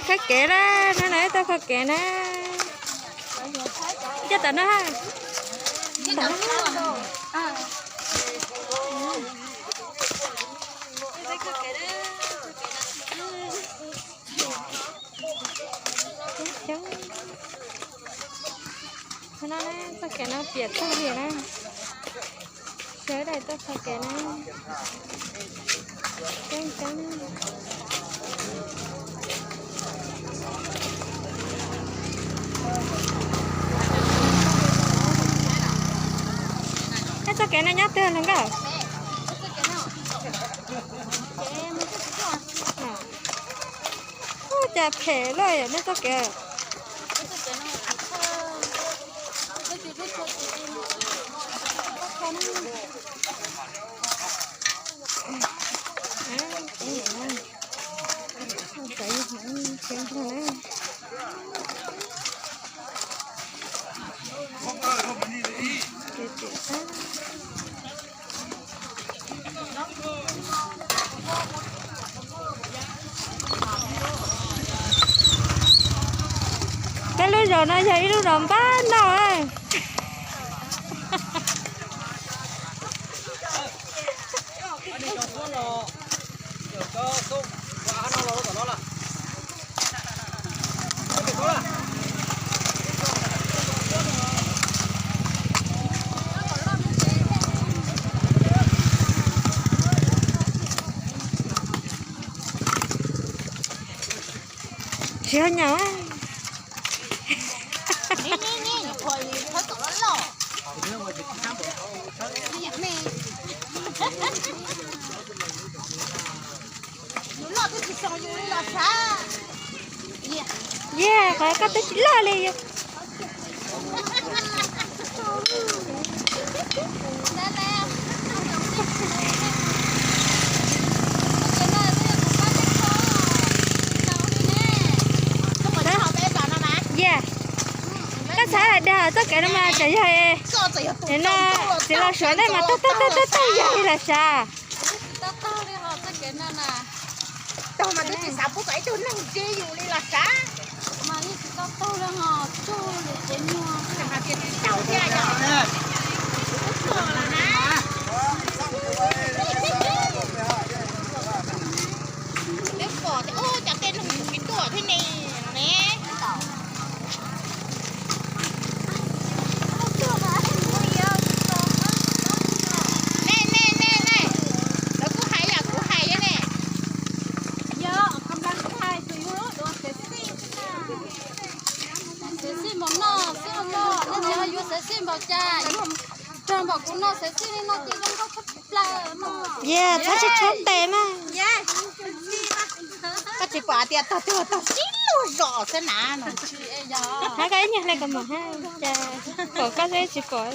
Kho kev na, no na, tuaj kho kev na. Coj tom no ha. Coob coob. Qhov no na, txoj kev no piam tag li na. Sawv daws tuaj kho kev na. Coob coob. Ej, txoj kev no nyob twg hluas nkauj? Ua cas phem luaj yom nej txoj kev. Peb lub zos no yog ib lub zos npab noj. Tsis ho nyaum. Yog qhov koj twb tsis loj li yog. Yog, koj xav dag txoj kev no mas tseem yog no, txiv laus Suav nej mas tag tag tag tag tag yog li los sav. Tag mas twb tsis xav pub kom ib tug neeg ntsib yus li los sav. Mas yeej tsis tau taug li ho tsuj li ces nyuag hais tias tsis tau thiab yom. Peb pom tias ub cov tej neeg tsis tuaj thiab ne no ne. Nej nej nej nej, lawv kuj hais yam kuv hais thiab ne. Xav xij npaum no xwb los, nej tsis ho yuav xav xij npaum cas, raug npaum kuv no xav xij li no ces zoo nkauj tshaj plaws no. Yog txhob tshab tshab tes mas. Koj tsis pom hais tias tog twg tog sib luag zos xwb na no. Hab koj ib nyuag hle kom mus hab, cas pom koj xwb tsis pom.